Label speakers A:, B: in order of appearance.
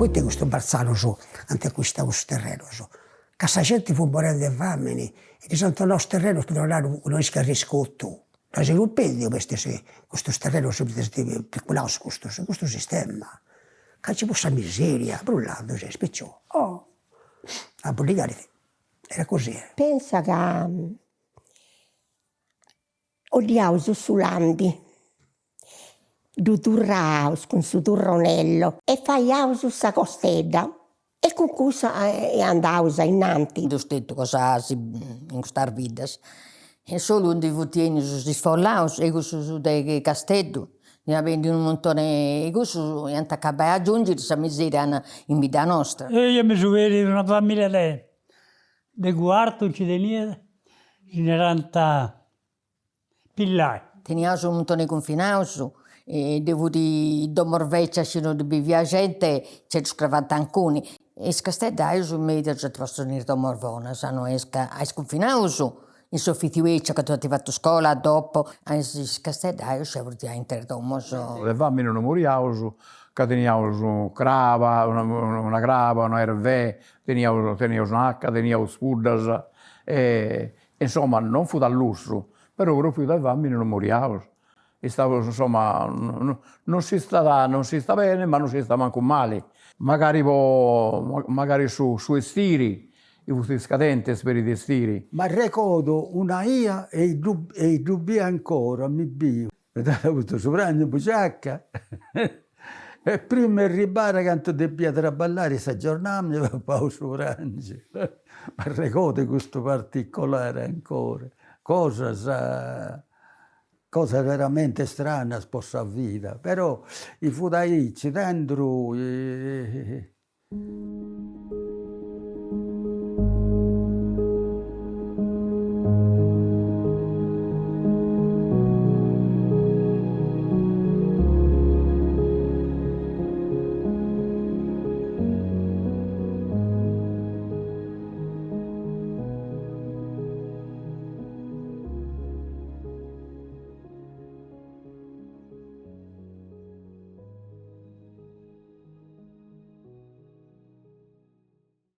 A: Poita custus bartzanus ant acuistau custus terrenus? Ca sa genti fut morendi de famini e ddis ant donau is terrenus po donai unu iscu arriscotu. Dd'as cumpendiu poita custus terrenus funt piculaus custus, custu sistema, ca nci fut sa miseria, brullandu ses piciò, oh a boligari era così.
B: Pensa ca 'oddiaus su landi, ddu turraus cun su turronello e faiaus sa costedda e cun cussa andaus ainnanti.
C: Nd'eus tentu cosas in custas biddas e solu ndi funt 'ennius is isfollaus e cussus de Casteddu nd'iant bendiu unu muntoni e cussus iant acabai a agiungiri sa miseria in bidda nostra.
D: Eo mi so benidu una familia de de Cuartu nci teniat, si narant Pillai.
C: Teniaus unu muntoni 'e cunfinaus e ddoi fut domos becias chi no ddi biviat genti nci ddus cravant ancuni e is casteddaius meda ddus ant postus in is domos bonas, no est ca a is cunfinaus in s'ofitziu 'eciu ca ddoi ant fatu scola dopo, a is casteddaius nci furint aintre is domos.
E: De famini no moriaus ca teniaus craba, una craba, una 'ervè, teniaus teniaus un'aca, teniaus puddas e insoma non fut a lussu, però propriu de famini non moriaus, istaus insoma non s'istat non s'istat beni ma non s'istat mancu mali, magari po magari su su 'estiri fut scadenti peri de 'estiri.
F: M'arregodu una 'ia e ddu e ddu biu ancora, mi biu. Mi dd'at postu su prangiu in buciaca e prima 'e arribare cantu depia traballare sa giornada mi papau su prangiu. M'arregodu custu particolare ancora, cosas cosas veramente stranas po sa vida, però fut aici, tandus.